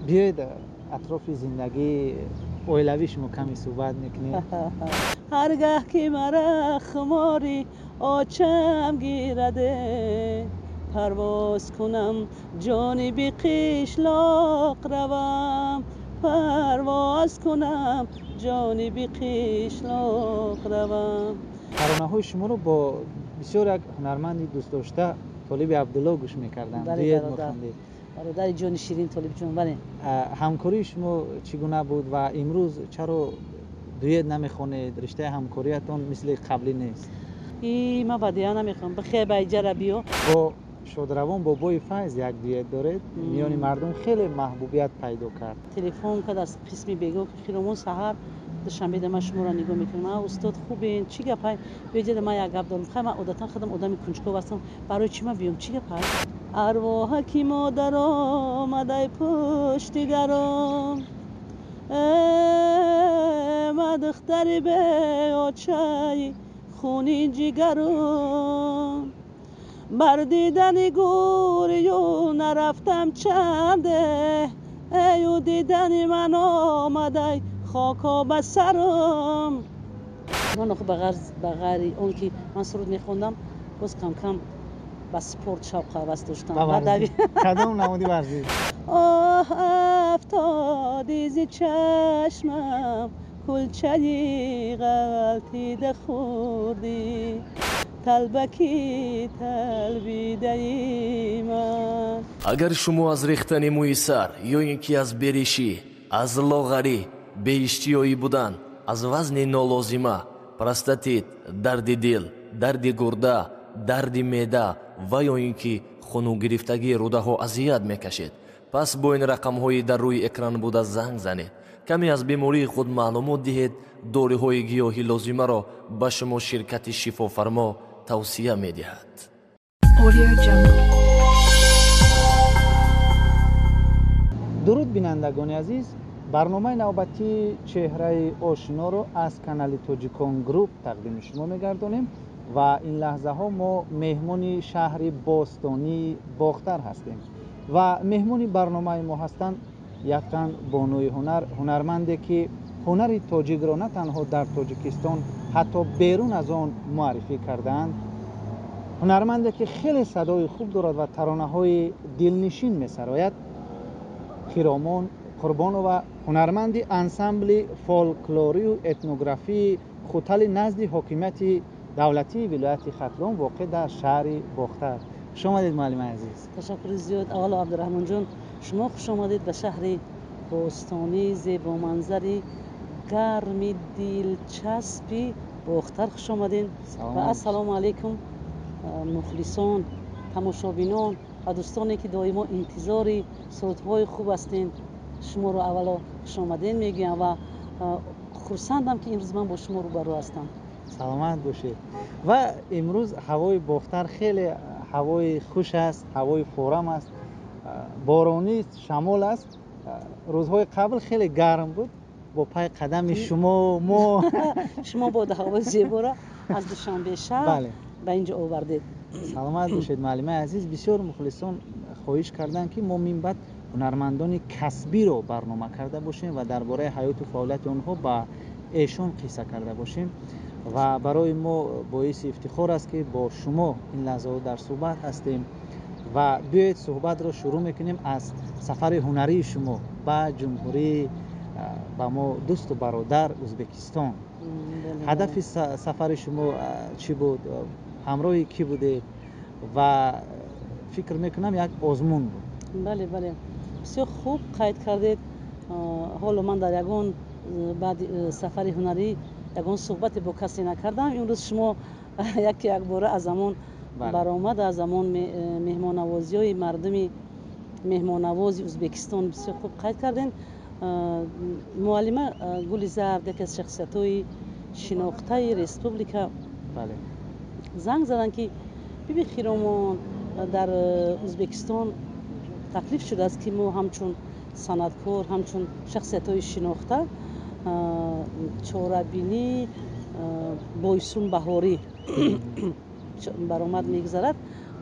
Биёед, атрофи зиндагии оилавии шумо каме суҳбат мекунем. Ҳар гаҳ ки мара хумори очам гираде, парвоз кунам, ҷониби қишлоқ равам, парвоз кунам, ҷониби қишлоқ равам. Таронаҳои шуморо бо бисёр як ҳунарманди дӯстдошта, Толиби Абдулло, гӯш мекардам. Бале, бародари ҷони ширин Толибҷон, бале. Ҳамкории шумо чӣ гуна буд ва имрӯз чаро дует намехонед? Риштаи ҳамкориятон мисли қаблӣ нест. И ман бадия намехоҳам, бихе ба иҷара биё. Бо шодравон Бобои Файз як дует доред, миёни мардум хеле маҳбубият пайдо кард. Телефон кард аз қисми бего, ки Хиромон, саҳар Душанбеда ман шуморо нигоҳ мекунам. Устод, хубен? Чӣ гапай? Биёҷада, ман як гап дорам. Хай, ман одатан худам одами кунҷков ҳастам. Барои чӣ ман биём? Чӣ гапай? Арвоҳа ки модар омадай пушти гаром, ма духтари беочаи хуни ҷигарум, бар дидани гӯрию нарафтам чанде, эю дидани ман омадай хоко ба сарам. Ман охи ба ғайри он ки ман суруд мехондам, боз камкам ба спорт шавқу ҳавас доштам. Кадом намуди варзиш? Оҳ, афтоди зи чашмам кулчаи ғалтида хӯрдӣ, талбаки талбидаи ман. Агар шумо аз рехтани мӯи сар ё ин ки аз беришӣ, аз лоғарӣ, беиштиёӣ будан, аз вазни нолозима, простатит, дарди дил, дарди гурда, дарди меъда ва ё ин ки хунугирифтагии рӯдаҳо азият мекашед, пас бо ин рақамҳои дар рӯи экран буда занг занед, каме аз бемории худ маълумот диҳед. Доруҳои гиёҳӣ лозимаро ба шумо ширкати Шифофармо тавсия медиҳад. Audio Jungle. Дуруд, бинандагони азиз! Барномаи навбатии «Чеҳраи ошиноро» аз канали Тоҷикон Груп тақдими шумо мегардонем ва ин лаҳзаҳо мо меҳмони шаҳри бостонии Бохтар ҳастем ва меҳмони барномаи мо ҳастанд яктан бонуи ҳунар, ҳунарманде ки ҳунари тоҷикро на танҳо дар Тоҷикистон, ҳатто берун аз он муаррифӣ кардаанд, ҳунарманде ки хеле садои хуб дорад ва таронаҳои дилнишин месарояд, Хиромон Қурбонова, ҳунарманди ансамбли фолклорию этнографии Хутали назди ҳокимияти давлатии вилояти Хатлон, воқеъ дар шаҳри Бохтар. Хуш омадед, муаллимаи азиз! Ташаккури зиёд. Аввало, Абдураҳмонҷон, шумо хуш омадед ба шаҳри бостонӣ, зебоманзари, гарми, дилчаспи Бохтар. Хуш омадед ва ассалому алайкум, мухлисон, тамошобинон ва дӯстоне ки доимо интизори сурудҳои хуб ҳастед. Шуморо аввало хушомадед мегӯям ва хурсандам, ки имрӯз ман бо шумо рӯбарӯ ҳастам. Саломат бошед. Ва имрӯз ҳавои Бохтар хеле ҳавои хуш аст, ҳавои форам аст, боронист, шамол аст. Рӯзҳои қабл хеле гарм буд. Бо пай қадами шумо мо Шумо боду ҳавои зеборо аз Душанбе шаҳр ба инҷо овардед. Саломат бошед, муаллимаи азиз. Бисёр мухлисон хоҳиш карданд, ки мо минбаъд ҳунармандони касбиро барнома карда бошем ва дар бораи ҳаёту фаъолияти онҳо ба эшон қисса карда бошем. Ва барои мо боиси ифтихор аст, ки бо шумо ин лаҳзаҳо дар суҳбат ҳастем. Ва биёед, суҳбатро шурӯъ мекунем аз сафари ҳунарии шумо ба ҷумҳурии ба мо дӯсту бародар Ӯзбекистон. Ҳадафи сафари шумо чӣ буд? Ҳамроҳи кӣ будед? Ва фикр мекунам, як озмун буд. Бале, бисёр хуб қайд кардед. Ҳоло ман дар ягон баъди сафари ҳунарӣ ягон суҳбате бо касе накардам. Имрӯз шумо яке якбора аз ҳамон баромад, аз ҳамон меҳмоннавозиҳои мардуми меҳмоннавози Ӯзбекистон бисёр хуб қайд кардем. Муаллима Гули Зард, яке аз шахсиятҳои шинохтаи республика, занг заданд, ки биби Хиромон, дар Ӯзбекистон таклиф шудааст, ки мо ҳамчун санъаткор, ҳамчун шахсиятҳои шинохта чорабинӣ Бойсун баҳорӣ баромад мегузарад,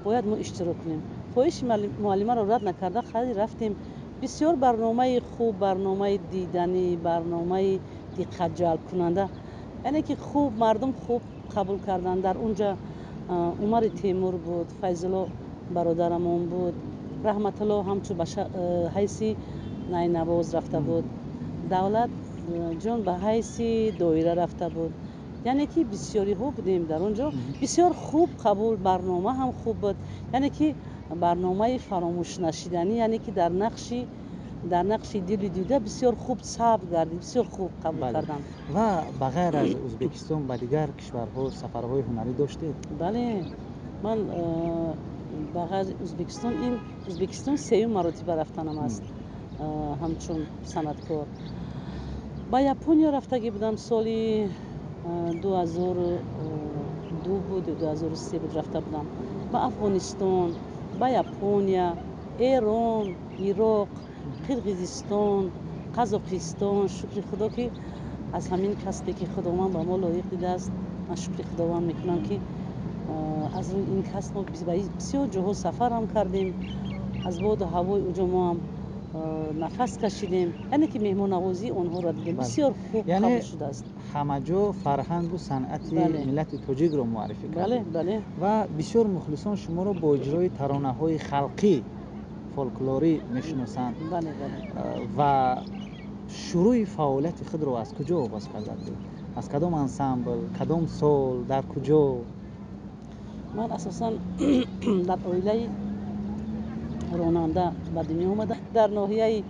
бояд мо иштирок кунем. Хоҳиши муаллимаро рад накарда, хайр, рафтем. Бисёр барномаи хуб, барномаи диданӣ, барномаи диққатҷалбкунанда, яъне ки хуб мардум хуб қабул карданд. Дар унҷа Умари Темур буд, Файзулло бародарамон буд, Раҳматулло ҳамчун ба ҳайси найнавоз рафта буд, Давлат ҷон ба ҳайси доира рафта буд. Яъне ки бисёриҳо будем дар он ҷо. Бисёр хуб қабул, барнома ҳам хуб буд, яъне ки барномаи фаромӯшнашиданӣ, яъне ки дар нақши дилу дида бисёр хуб сабт гардид, бисёр хуб қабул карданд. Ва ба ғайр аз Ӯзбекистон ба дигар кишварҳо сафарҳои ҳунарӣ доштед? Бале, ман ба ғайр Ӯзбекистон, ин Ӯзбекистон сеюм маротиба рафтанам аст ҳамчун санъаткор. Ба Япония рафтагӣ будам, соли 2002 буд, 2003 буд, рафта будам ба Афғонистон, ба Япония, Эрон, Ироқ, Қирғизистон, Қазоқистон. Шукри Худо, ки аз ҳамин касбе, ки Худованд ба мо лоиқ дидааст, ман шукри Худованд мекунам, ки аз рӯи ин касб мо ба бисёр ҷоҳо сафарам кардем, аз боду ҳавои уҷо мо ҳам нафас кашидем, яъне ки меҳмоннавозии онҳоро дидем, бисёр хуб қабул шудааст. Ҳамаҷо фарҳангу санъати миллати тоҷикро муаррифӣ кардед ва бисёр мухлисон шуморо бо иҷрои таронаҳои халқӣ, фолклорӣ мешиносанд. Ва шурӯи фаъолияти худро аз куҷо оғоз карда будед, аз кадом ансамбл, кадом сол, дар куҷо? Ман асосан дар оилаи ронанда ба дунё омадам, дар ноҳияи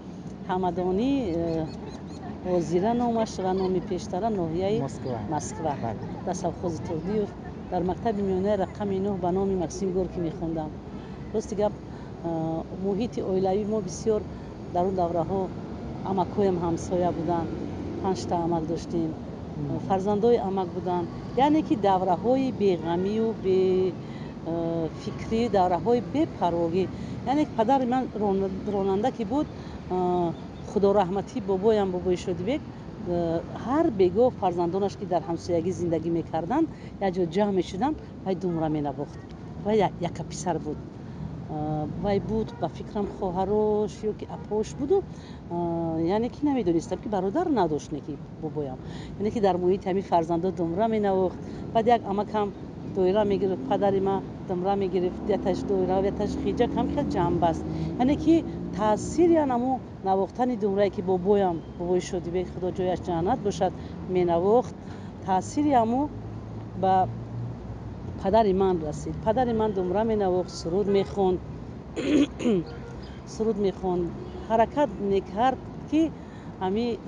Ҳамадонӣ, ҳозира номаш ва номи пештара ноҳияи Москва, дар совхози Турдиев, дар мактаби миёнаи рақами 9 ба номи Максим Горкий мехондам. Рости гап, муҳити оилавии мо бисёр, дар он давраҳо амакҳоям ҳамсоя буданд, панҷта амак доштем, фарзандои амак буданд, яъне ки давраҳои беғамию бефикрӣ, давраҳои бепарвогӣ. Яъне падари ман ронанда ки буд, худораҳматӣ бобоям, бобои Шодибек, ҳар бегоҳ фарзандонаш, ки дар ҳамсоягӣ зиндагӣ мекарданд, якҷо ҷамъ мешуданд, вай думра менавохт. Вай яка писар буд, вай буд, ба фикрам, хоҳарош ё ки апош буду, яъне ки намедонистам, ки бародар надошт, не ки бобоям, яъне ки дар муҳити ҳамин фарзандо думра менавохт. Баъд як амакам доира мегирифт, падари ма думра мегирифт, яташ доира, яташ хиҷак, ҳам хел ҷамъбаст. Яъне ки таъсири анамо навохтани думрае, ки бобоям, бобои Шодибек, Худо ҷояш ҷаннат бошад, менавохт, таъсири ҳамо ба падари ман расид. Падари ман думра менавохт, суруд мехонд, ҳаракат мекард, ки ҳами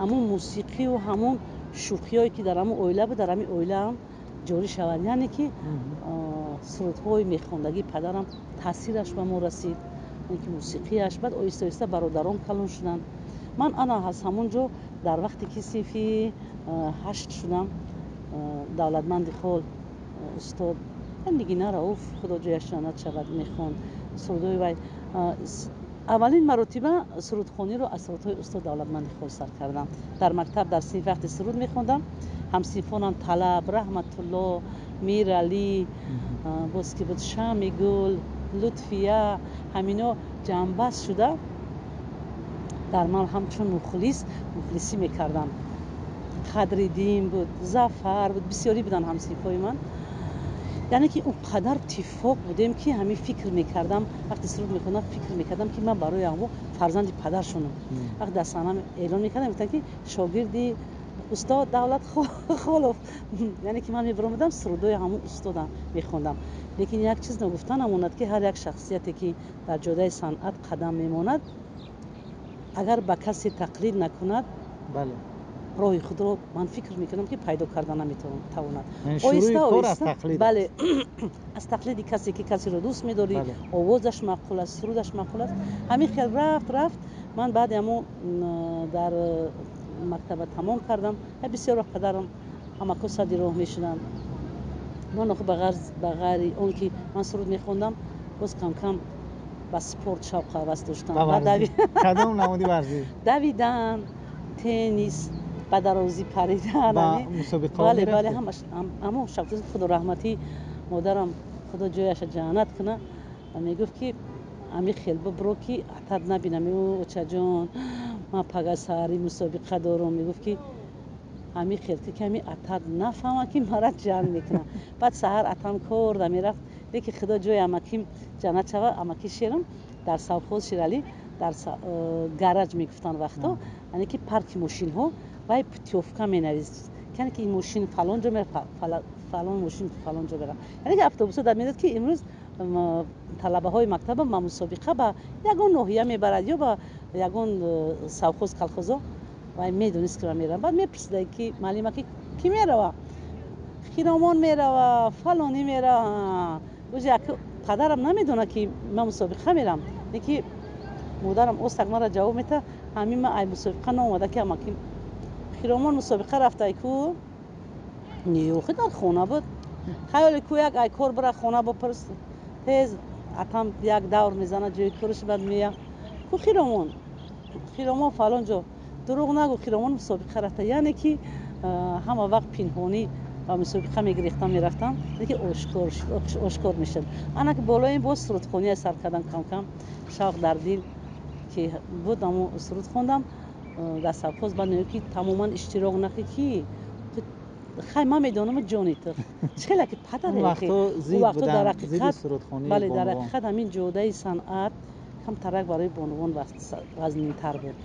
ҳамун мусиқию ҳамун шӯхиҳое, ки дар ҳамун оила буд, дар ҳамин оилаам ҷорӣ шавад. Яъне ки сурудҳои мехондагии падарам таъсираш ба мо расид, ки мусиқияш. Баъд оҳиста оҳиста бародарон калон шуданд. Ман ана аз ҳамон ҷо, дар вақте ки синфи 8 шудам, Давлатманди хол, устод Нигина Рауф, Худо ҷояш ҷаннат шавад, мехонд сурудҳои вай. Аввалин маротиба сурудхониро аз сурудҳои устод Давлатманди хол сар кардам. Дар мактаб, дар синф вақте суруд мехондам, ҳамсинфонам Талаб, Раҳматулло, Миралӣ, боз ки буд, Шамигул, Лутфия, ҳамино ҷамъбаст шуда, дар ман ҳамчун мухлис мухлисӣ мекарданд. Қадриддин буд, Зафар буд, бисёрӣ буданд ҳамсинфҳои ман. Яъне ки он қадар тифоқ будем, ки ҳамин фикр мекардам, вақте суруд мехондам, фикр мекардам, ки ман барои ҳамо фарзанди падаршонам. Вақте дар саҳна эълон мекардам, мегуфтанд, ки шогирди устод Давлат Холов. Яъне ки ман мебаромадам, сурудҳои ҳамон устодам мехондам. Лекин як чиз ногуфта намонад, ки ҳар як шахсияте, ки дар ҷодаи санъат қадам мемонад, агар ба касе тақлид накунад, роҳи худро, ман фикр мекунам, ки пайдо карда наметавонад. Оҳиста оҳиста, бале, аз тақлиди касе, ки касеро дӯст медорӣ, овозаш маъқул аст, сурудаш маъқул аст, ҳамин хел рафт рафт. Ман баъди ҳамо дар мактаба тамом кардам. Бисёр вақт падарам, амако сади роҳ мешуданд. Ман охи ба ғайри он ки ман суруд мехондам, боз камкам ба спорт шавқу ҳавас доштам. Кадом намуди варзиш? Давидан, теннис, ба дарозӣ паридан. Бале, ҳамо шавқ. Худо раҳматӣ модарам, Худо ҷояша ҷаннат куна, мегуфт, ки Ами хел бибро, ки атат набинам. Очаҷон, ман пага саҳари мусобиқа дорам. Мегуфт, ки ҳами хел ки ҳами атат нафаҳма, ки мара ҷанг мекунам. Баъд саҳар атам корда мерафт, леки худо ҷои амаким ҷаннат шава, амаки Шерам дар совхоз Шералӣ дар гараж мегуфтанд вақто, яъне ки парки мошинҳо, вай путёвка менавист, яъне ки ин мошин фалон ҷо мера, фалон мошин фалон ҷо мера, яъне ки автобусо дар медод, ки имрӯз талабаҳои мактаба ба мусобиқа ба ягон ноҳия мебарад ё ба ягон совхоз, колхозо. Вай медонист, ки ман меравам. Баъд мепурсида, ки муаллима, ки кӣ мерава? Хиромон мерава, фалонӣ мерава. Падарам намедонад, ки ман мусобиқа мерам, леки модарам остак мара ҷавоб мета: ҳамин ман ай мусобиқа наомада, ки амаки Хиромон мусобиқа рафтай ку? Не, охи дар хона буд. Хаёли ку як ай кор бира хона бипурс. Тез атам як давр мезанад ҷои кораш, баъд мея: ку Хиромон? Хиромон фалон ҷо. Дурӯғ нагӯ, Хиромон мусобиқа рафта. Яъне ки ҳама вақт пинҳонӣ ба мусобиқа мегирехтам, мерафтам, леки ошкор мешуд. Ана ки болои ин боз сурудхония сар кардам. Камкам шавқ дар дил ки буд, амо суруд хондам дар совхоз. Баъд мегӯ, ки тамоман иштирок накӣ, ки хай, ман медонам, ҷони ту чӣ хеле ки падар. Вақто дар ҳақиқат, бале, дар ҳақиқат ҳамин ҷодаи санъат камтарак барои бонувон вазнинтар буд.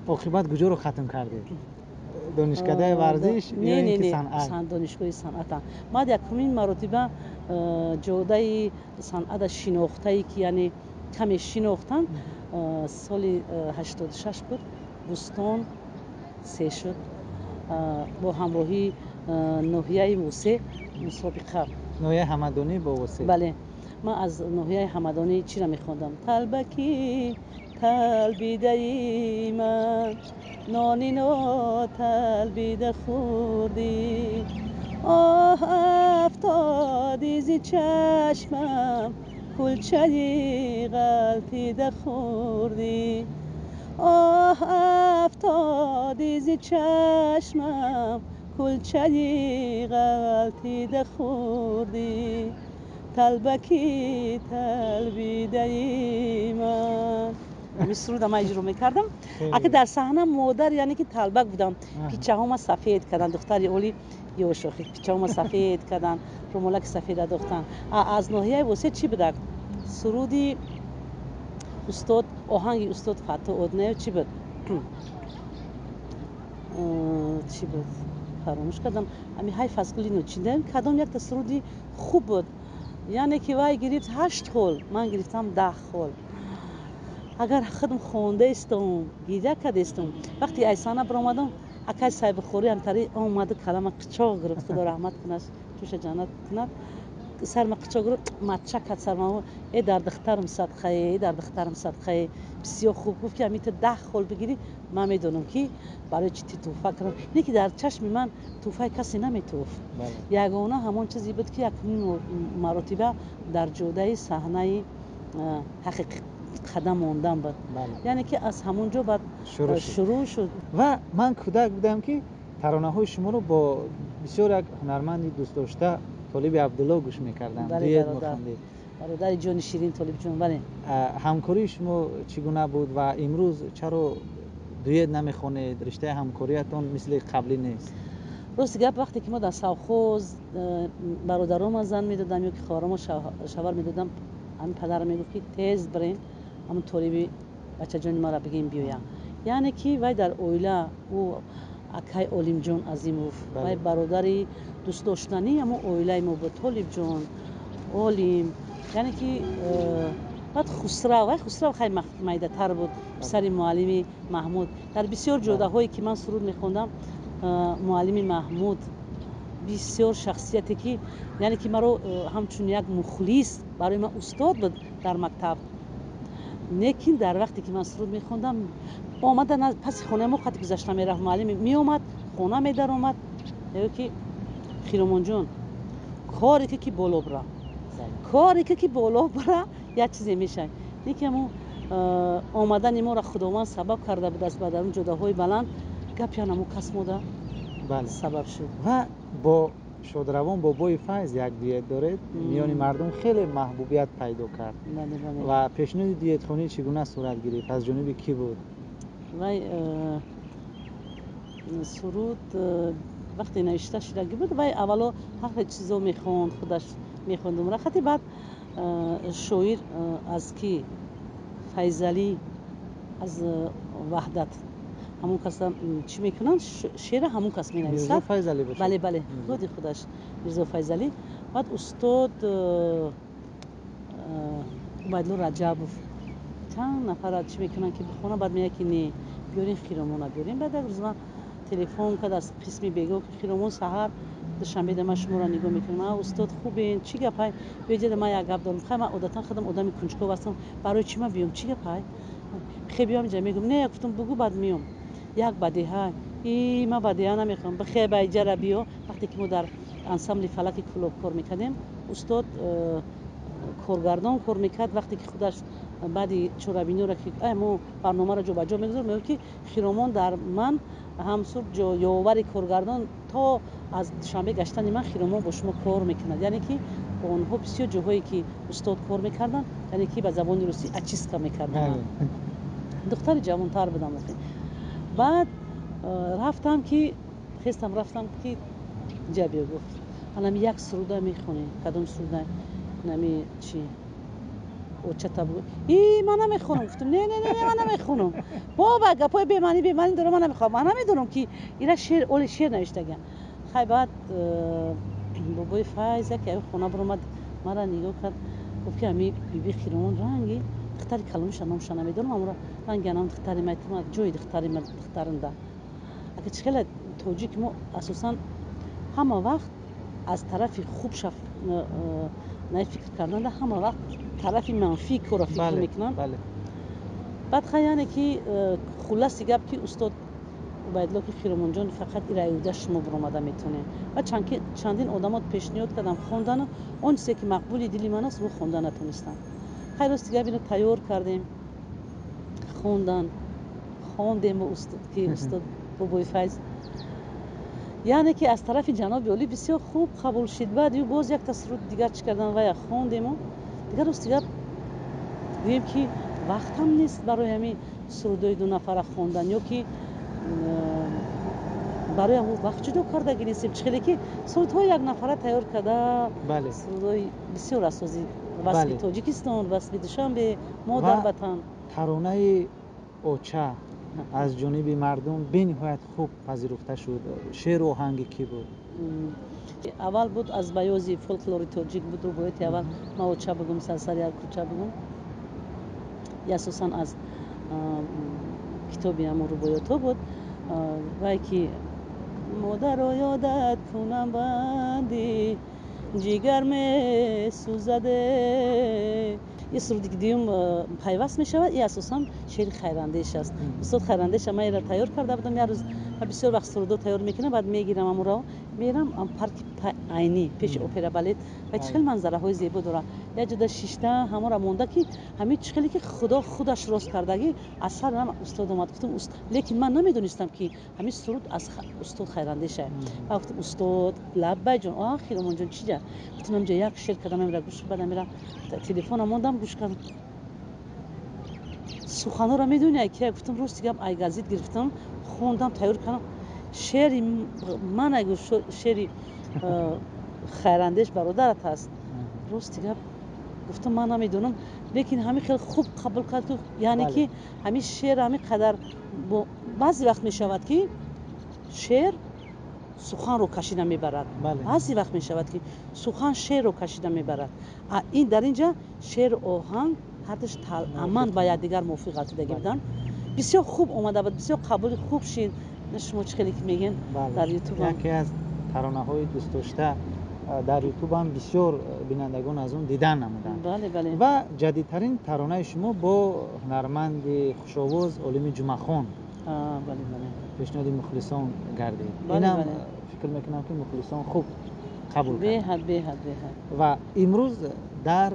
Оқибат куҷоро хатм кардед? Донишкадаи варзиш ё ин ки санъат? Донишгоҳи санъата. Ман якумин маротиба ҷодаи санъата шинохтае, ки яъне каме шинохтам, соли 86 буд. Бӯстон се шуд, бо ҳамроҳии ноҳияи Восе мусобиқа. Ноҳияи Ҳамадонӣ бо Восе. Бале, ман аз ноҳияи Ҳамадонӣ чиро мехондам? Талбаки талбидаи ман, нони ноталбида хӯрдӣ, оҳ, афтодӣ зи чашмам, кулчаи ғалтида хӯрдӣ, оҳ, афтодӣ зи чашмам, кулчаи ғалтида хӯрдӣ, талбаки талбидаи ман. Ҳамин суруда ман иҷро мекардам. Аки дар саҳна модар, яъне ки талбак будам. Пичаҳома сафед кардан, духтари оли ёшохи, пичаҳома сафед кардан, румолаки сафеда дохтан. Аз ноҳияи Восе чӣ будак? Суруди устод, оҳанги устод Фаттоҳ Одинаев чӣ буд, чӣ буд, фаромӯш кардам. Ами ҳай фазгули ночида, кадом якта суруди хуб буд, яъне ки вай гирифт ҳашт хол, ман гирифтам 10 хол. Агар худам хондаистам, гиря кардастам. Вақте ай саҳна баромадам, акай Сайбухорӣ ҳамтари омаду калама қичоқ гирифт, худо раҳмат кунад, чӯша ҷаннат кунад, сарма қичоқ гирифт, матча кард сарма: э, дар духтарам садқае, э, дар духтарам садқае. Бисёр хуб гуфт, ки ҳамин ту 10 хол бигирӣ, ман медонам, ки барои чӣ ти тӯҳфа кардам. Не ки дар чашми ман тӯҳфаи касе наметӯфт. Ягона ҳамон чизе буд, ки якумин маротиба дар ҷодаи саҳнаи ҳақиқӣ қадам мондан буд, яъне ки аз ҳамон ҷо баъд шурӯъ шуд. Ва ман кӯдак будам, ки таронаҳои шуморо бо бисёр як ҳунарманди дӯстдошта Толиби Абдулло гӯш мекардам. Дуэт мехондед. Бародари ҷони ширин Толибҷон, бале. Ҳамкории шумо чӣ гуна буд ва имрӯз чаро дуэт намехонед? Риштаи ҳамкориятон мисли қаблӣ нест. Рости гап, вақте ки мо дар совхоз бародарома зан медодам ё ки хоҳарома шавҳар медодам, ҳамин падарам мегуфт, ки тез бирем, ҳамун Толиби бачаҷони маро бигем биёям. Яъне ки вай дар оила, ӯ акай Олимҷон Азимов, вай бародари дӯстдоштании ҳамун оилаи мо буд, Толибҷон, Олим, яъне ки баъд Хусрав. Вай Хусрав хай майдатар буд, писари муаллими Маҳмуд. Дар бисёр ҷодаҳое ки ман суруд мехондам, муаллими Маҳмуд бисёр шахсияте, ки яъне ки маро ҳамчун як мухлис, барои ман устод буд дар мактаб. Лекин дар вақте ки ман суруд мехондам, омада паси хонаи мо қати гузашта мерафт, муаллим меомад, хона медаромад, ё ки Хиромонҷон, коре ки боло бира, коре ки боло бира, як чизе мешавад. Лекин ҳамун омадани моро Худованд сабаб карда будааст ба дар он ҷодаҳои баланд гапян ҳамун кас мода сабаб шуд. Ва бо Шодравон Бобои Файз як дуэт доред, миёни мардум хеле маҳбубият пайдо кард. Ва пешниҳоди дуэтхонӣ чӣ гуна сурат гирифт, аз ҷониби кӣ буд? Вай суруд вақте навишта шудагӣ буд, вай аввало ҳар хел чизо мехонд, худаш мехондум рахати, баъд шоир аз ки Файзалӣ аз Ваҳдат, ҳамон каса чӣ мекунанд, шеъра ҳамон кас менависад. Бале, бале, худи худаш Мирзо Файзалӣ. Баъд устод Убайдулло Раҷабов чанд нафара чӣ мекунанд, ки бихонам, баъд мегӯяд, ки не, биёрин Хиромона, биёрин. Баъд як рӯз ман телефон кард аз қисми бего, ки Хиромон, саҳар Душанбеда ман шуморо нигоҳ мекунам. Устод, хубен? Чӣ гапай? Биёед, ман як гап дорам. Хай, ман одатан худам одами кунҷков ҳастам, барои чӣ ман биём, чӣ гапай? Хе, биём инҷа, мегӯм. Не, гуфтам, бугӯ, баъд меём. Як бадеҳа. И ман бадеҳа намехоҳам, бихе, ба иҷара биё. Вақте ки мо дар ансамбли Фалаки Кӯлоб кор мекардем, устод коргардон кор мекард. Вақте ки худаш баъди чорабиниёро, ки мо барномаро ҷобаҷо мегузорем, мегӯяд, ки Хиромон дар ман ҳамсур ёвари коргардон, то аз Душанбе гаштани ман Хиромон бо шумо кор мекунад. Яъне ки бо онҳо бисёр ҷоҳое ки устод кор мекарданд, яъне ки ба забони русӣ очистка мекарданд. Духтари ҷавонтар будам. Баъд рафтам, ки хестам, рафтам, ки ҷа биё. Гуфт, анами як суруда мехонем. Кадом суруда? Нами чи, очата бугӯ. И ман намехонам, гуфтам. Не, не, не, ман намехонам, боба, гапҳои бемаънӣ, бемаънӣ дорам, ман намехоҳам. Ман намедонам, ки ира шеър, оли шеър навиштагиам. Хай, баъд Бобои Файз яке хона биромад, мара нигоҳ кард, гуфт, ки ами биби Хиромон ранги духтари калониша, номша намедонам, амро ранги анам духтари майтима, ҷои духтари духтарында. Ака, чӣ хеле тоҷик мо асосан ҳама вақт аз тарафи хуб шаф най фикр карданда, ҳама вақт тарафи манфии корро фикр мекунанд. Баъд хай, яъне ки хулласи гап, ки устод Убайдулло, ки Хиромонҷон, фақат ираюда шумо биромада метавонед. Ва чандин одамот пешниҳод кардам, хондану он чизе ки мақбули дили ман аст, ӯ хонда натонистам. Хай, рости гап, ино тайёр кардем, хондан, хондем, ки устод Бобои Файз, яъне ки аз тарафи ҷаноби олӣ бисёр хуб қабул шид. Баъд ю боз якта суруд дигар чӣ кардан, вая хондему дигар, рости гап, гӯем, ки вақтам нест барои ҳамин сурудҳои дунафара хондан, ё ки барои ҳамон вақт ҷудо кардагӣ нестем. Чӣ хеле ки сурудҳои якнафара тайёр карда, сурудҳои бисёр асози васфи Тоҷикистон, васфи Душанбе, модар ватан. Таронаи оча аз ҷониби мардум бениҳоят хуб пазируфта шуд. Шеъру оҳанги кӣ буд? Аввал буд аз баёзи фолклори тоҷик буд, рубояти аввал, ма оча бугум, сарсари ҳар кӯча бугум, и асосан аз китоби ҳамон рубоятҳо буд. Вай ки модаро ёдат кунам, банди ҷигар месӯзаде, и суруди ки дуюм пайваст мешавад, и асосан шеъри Хайрандеш аст, устод Хайрандеша. Ман ира тайёр карда будам. Як рӯз ман бисёр вақт сурудо тайёр мекунам, баъд мегирам амуро, мерам парки Айнӣ, пеши опера балет ва чӣ хел манзараҳои зебо дорад. Як ҷода шишта, ҳамора монда, ки ҳамин чӣ хеле ки Худо худаш рост кардагӣ, аз сарам устод омад. Гуфтам, лекин ман намедонистам, ки ҳамин суруд аз устод Хайрандеша. Ба гуфтам, устод, лаббай ҷон, а Хиромонҷон, чӣ ҷа? Гуфтам, ҳамҷа як шеър кардам, амира гӯш. Баъд амира телефона мондам, гӯш кардам. Суханҳоро медони, ки гуфтам, рости гап, ай газет гирифтам, хондам, тайёр кардам. Шеъри ман, ай шеъри Хайрандеш бародарат аст. Рости гап, гуфтам, ман намедонам, лекин ҳамин хел хуб қабул кард, яъне ки ҳамин шеър ҳамин қадар. Баъзе вақт мешавад, ки шеър суханро кашида мебарад, баъзе вақт мешавад, ки сухан шеърро кашида мебарад. Ин дар ин ҷа шеъру оҳанг ҳардуш аман ба якдигар мувофиқ ғалтидагӣ буданд. Бисёр хуб омада буд, бисёр қабули хуб шид. Шумо чӣ хеле ки мегӯен, дар Ютуб яке аз таронаҳои дӯстдошта, дар Ютубам бисёр бинандагон аз он дидан намуданд. Бале, бале. Ва ҷадидтарин таронаи шумо бо ҳунарманди хушовоз Олими Ҷумъахон бале, бале. пешниҳоди мухлисон гардид. Инам фикр мекунам, ки мухлисон хуб қабул карданд. Беҳад, беҳад, беҳад. Ва имрӯз дар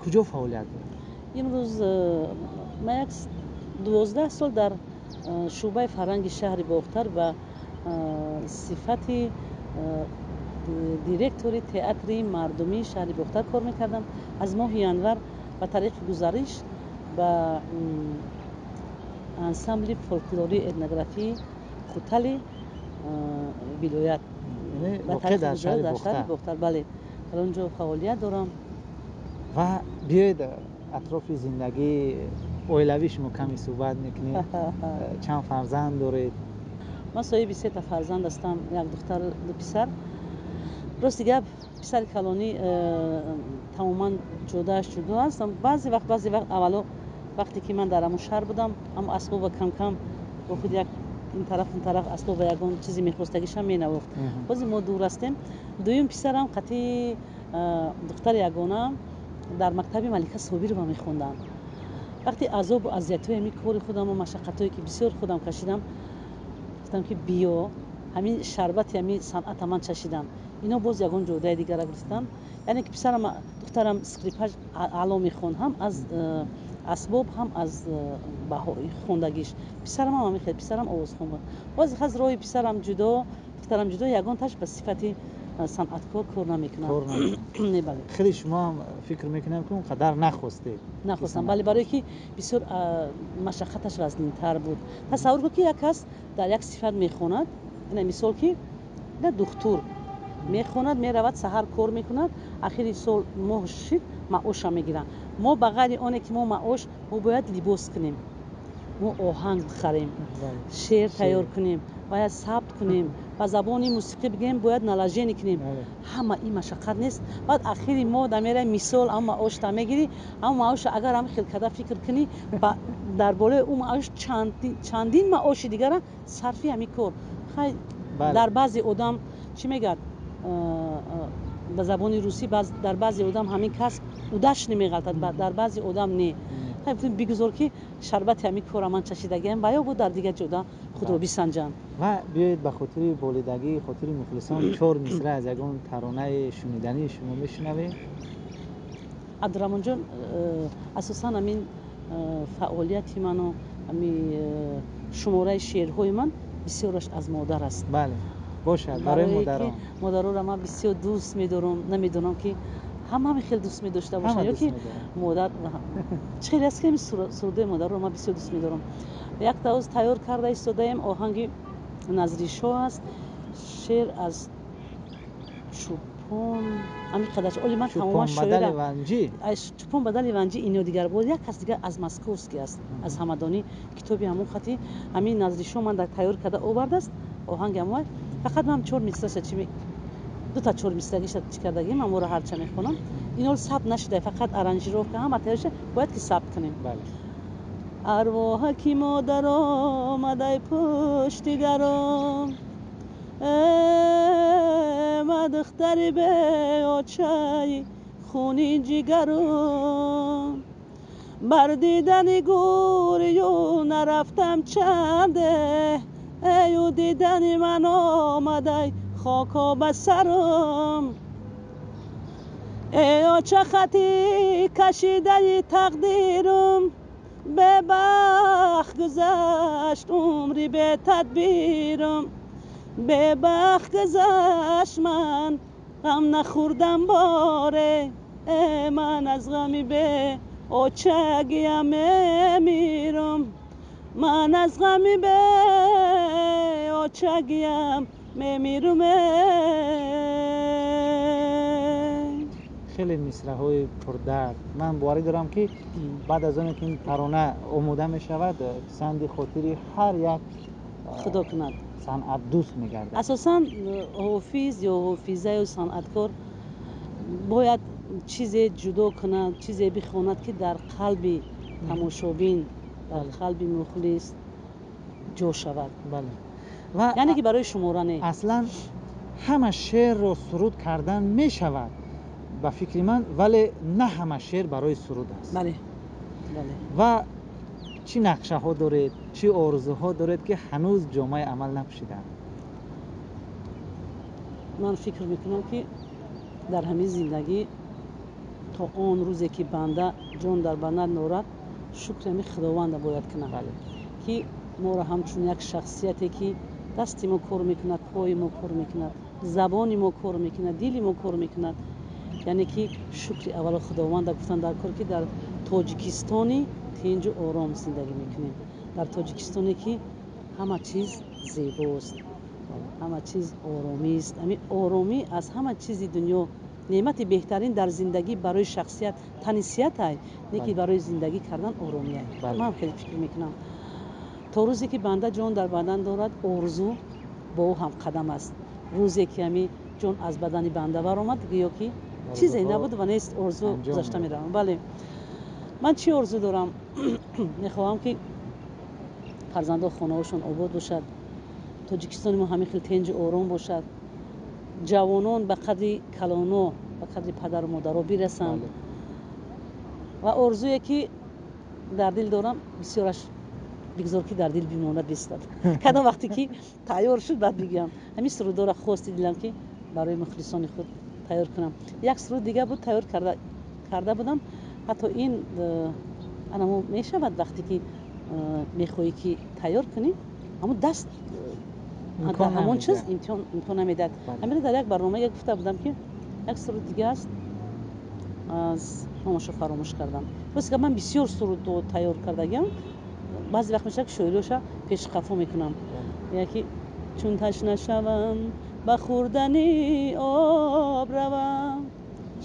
куҷо фаъолият доред? Имрӯз ман як 12 сол дар шӯъбаи фарҳанги шаҳри Бохтар ба сифати Директори театри мардумии шаҳри Бохтар кор мекардам. Аз моҳи январ ба тариқи гузариш ба ансамбли фолклории этнографии Хутали вилоят. Дар шаҳри Бохтар, бале, дар он ҷо фаъолият дорам. Ва биёед, атрофи зиндагии оилавӣ шумо каме суҳбат мекунем. Чанд фарзанд доред? Ман соҳиби сета фарзанд ҳастам: як духтар, ду писар. Рости гап, писари калонӣ тамоман ҷодааш ҷудо аст. Баъзе вақт, аввало вақте ки ман дар ҳамун шаҳр будам, ҳам асбоба кам-кам бо худ як ин тараф, он тараф асбоба, ягон чизе мехостагишам менавохт. Бози мо дур ҳастем. Дуюм писарам қатъи духтари ягонаам дар мактаби Малика Собирова мехонданд. Вақти азобу азиятҳои ҳамин кори худаму машаққатҳое ки бисёр худам кашидам, гуфтам ки биё, ҳамин шарбати ҳамин санъата ман чашидам. Ино боз ягон ҷодаи дигара гирифтанд. Яъне ки писарам, духтарам скрипач аъло мехонд, ҳам аз асбоб, ҳам аз баҳои хондагиш. Писарам ҳам ҳамин хел, писарам овозхон буд. Боз хаз роҳи писарам ҷудо, духтарам ҷудо, ягонташ ба сифати санъаткор кор намекунад. Не, бале. Хеле шумо ҳам фикр мекунам, ки он қадар нахостед. Нахостам, бале, барое ки бисёр машаққаташ вазнинтар буд. Тасаввур кун, ки як кас дар як сифат мехонад, ина мисол ки на духтур мехонад, меравад, саҳар кор мекунад, ахири сол моҳ шид, маоша мегирад. Мо ба ғайри оне ки мо маош, мо бояд либос кунем, мо оҳанг бихарем, шеър тайёр кунем, бояд сабт кунем, ба забони мусиқӣ бигӯем, бояд наложение кунем. Ҳама ин машаққат нест? Баъд ахири моҳ дамераи, мисол, ҳам маошта мегирӣ, ҳам маоша агар ҳам хел карда фикр кунӣ, дар болои ӯ маош чандин маоши дигара сарфи ҳамин кор. Хай, дар баъзе одам чӣ мегӯяд ба забони русӣ, дар баъзе одам ҳамин касб удачно меғалтад, дар баъзе одам не. Бигузор ки шарбати ҳамин кора ман чашидагиам, ва ё бо дар дигар ҷода худро бисанҷанд. Ва биёед, ба хотири болидагии хотири мухлисон чор мисра аз ягон таронаи шунидании шумо мешунавем. Абдураҳмонҷон, асосан ҳамин фаъолияти ману ҳами шумораи шеърҳои ман бисёраш аз модар аст. Бале, бошад, барои модарон. Модаронро ман бисёр дӯст медорам. Намедонам, ки ҳама ҳамин хел дӯст медошта бошанд ё ки модар чӣ хеле аст, ки ҳамин сурудои модарро ман бисёр дӯст медорам. Як тавоз тайёр карда истодаем, оҳанги Назришоҳ аст, шеър аз Чӯпон, ҳамин қадар. Оли ман тамоман шоира Чӯпон Бадали Ванҷӣ, ино дигар боз як кас дигар аз Московский аст, аз Ҳамадонӣ, китоби ҳамон хати ҳамин Назришоҳ ман дар тайёр карда овардааст оҳанги ҳамон. Фақат ман чор мисраша чи, дута чор мисрагиша чӣ кардагим, аморо ҳарча мехонам. Инол сабт нашуда, фақат аранжировка ҳама тайёр шуда, бояд ки сабт кунем. Арвоҳаки модар омадай пушти даром, ма духтари беочаи хуни ҷигарум, бар дидани гӯрию нарафтам чанде, эю дидани ман омадай хоко ба сарам. Эй оча, хати кашидаи тақдирум, бебахт гузашт умри бетадбирум, бебахт гузашт, ман ғам нахӯрдам боре, э ман аз ғами бе очагиям мемирам, ман аз ғами бе очагиям мемирам. Хеле мисраҳои пурдард. Ман боварӣ дорам, ки баъд аз оне ки ин тарона омода мешавад, писанди хотири ҳар як Худо кунад. санъатдӯст мегардад. Асосан ҳофиз ё ҳофизаю санъаткор бояд чизе ҷудо кунад, чизе бихонад, ки дар қалби тамошобин, дар қалби мухлис ҷо шавад. Бале, ва яъне ки барои шумора не. Аслан ҳама шеърро суруд кардан мешавад, ба фикри ман, вале на ҳама шеър барои суруд аст. бале бале Ва чӣ нақшаҳо доред, чӣ орзуҳо доред, ки ҳанӯз ҷомаи амал напӯшидаанд? Ман фикр мекунам, ки дар ҳамин зиндагӣ то он рӯзе ки банда ҷон дар банад дорад, шукри ҳамин Худованда бояд кунад, ки моро ҳамчун як шахсияте, ки дасти мо кор мекунад, пои мо кор мекунад. Забони мо кор мекунад, дили мо кор мекунад. Яъне ки шукри аввало Худованда гуфтан дар кор, ки дар Тоҷикистони тинҷу ором зиндагӣ мекунем, дар Тоҷикистоне ки ҳама чиз зебост, ҳама чиз оромист. Ҳамин оромӣ аз ҳама чизи дунё неъмати беҳтарин дар зиндагӣ барои шахсият тани сиҳатай, не ки барои зиндагӣ кардан оромиай. Ман хеле фикр мекунам, то рӯзе ки банда ҷон дар бадан дорад, орзу бо ӯ ҳамқадам аст. Рӯзе ки ҳамин ҷон аз бадани банда баромад, гӯё ки чизе набуд ва нест, орзу гузашта меравам. Бале, ман чӣ орзу дорам? Мехоҳам, ки фарзандо хонаҳошон обод бошад, Тоҷикистони мо ҳамин хел тинҷу ором бошад, ҷавонон ба қадри калоно, ба қадри падару модаро бирасанд. Ва орзуе ки дар дил дорам, бисёраш бигзор ки дар дил бимонад, бистад. Кадом вақте ки тайёр шуд, баъд бигӯям. Ҳамин сурудҳоро хости дилам, ки барои мухлисони худ тайёр кунам. Як суруд дига буд, тайёр карда будам. Ҳатто ин анамо мешавад, вақте ки мехоҳӣ ки тайёр кунӣ, ҳамон даст ҳамон чиз имкон намедиҳад. Ҳамина дар як барнома як гуфта будам, ки як суруд дига аст, аз номашо фаромӯш кардам. Рост, ман бисёр сурудҳо тайёр кардагиам. Баъзе вақт мешавад, ки шоириёша пешқафо мекунам. Яки: чун ташна шавам, ба хӯрдани об равам,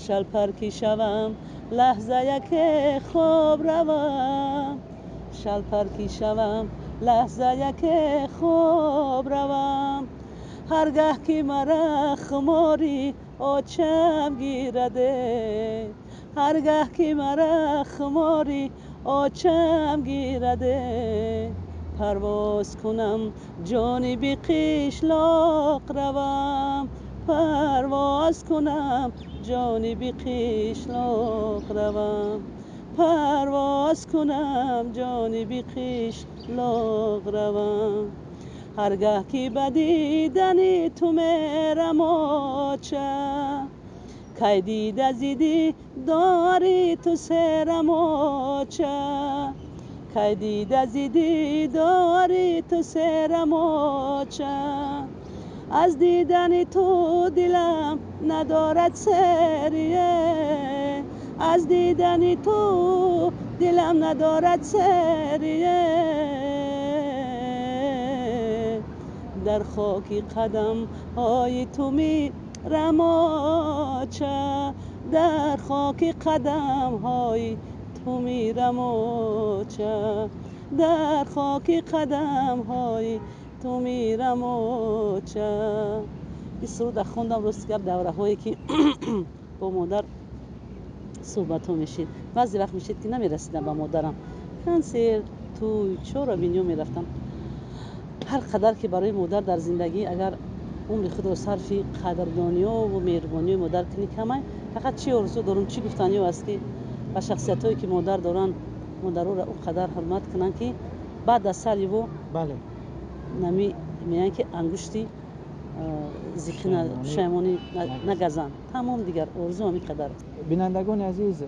шалпаркӣ шавам, лаҳза яке хоб равам, шалпаркӣ шавам, лаҳза яке хоб равам, ҳар гаҳ ки мара хумори очам гираде, ҳар гаҳ ки мара хумори очам гираде, парвоз кунам, ҷониби қишлоқ равам, парвоз кунам, ҷониби қишлоқ равам, парвоз кунам, ҷониби қишлоқ равам, ҳар гаҳ ки ба дидани ту мерам, оча, кай дида зи дидори ту серам, оча, кай дида зи дидори ту серам, оча, аз дидани ту дилам надорад серие, аз дидани ту дилам надорад серие, дар хоки қадамҳои ту мерам, оча, дар хоки қадамҳои ту мерам, оча, дар хоки қадамҳои ту мерам, оча. Ин суруда хондам, рости гап, давраҳое ки бо модар суҳбатҳо мешид. Баъзе вақт мешид, ки намерасидам ба модарам, консерт, тӯй, чорабиниҳо мерафтам. Ҳар қадар ки барои модар дар зиндагӣ агар умри худро сарфи қадрдониёву меҳрубониҳои модар кунӣ, камай. Фақат чӣ орзу дорум, чӣ гуфтаниё аст, ки ба шахсиятҳое ки модар доранд, модароро он қадар ҳурмат кунанд, ки баъд аз сари ӯ нами меянд, ки ангушти зиқина пушаймонӣ нагазанд. Тамом, дигар орзу ҳамин қадар. Бинандагони азиз,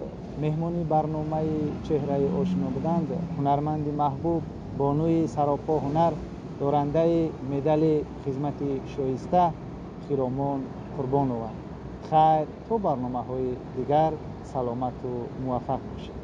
меҳмони барномаи «Чеҳраи ошино» буданд ҳунарманди маҳбуб, бонуи саропо ҳунар, дорандаи медали хизмати шоиста Хиромон Қурбонова. Хайр, то барномаҳои дигар саломату муваффақ бошед.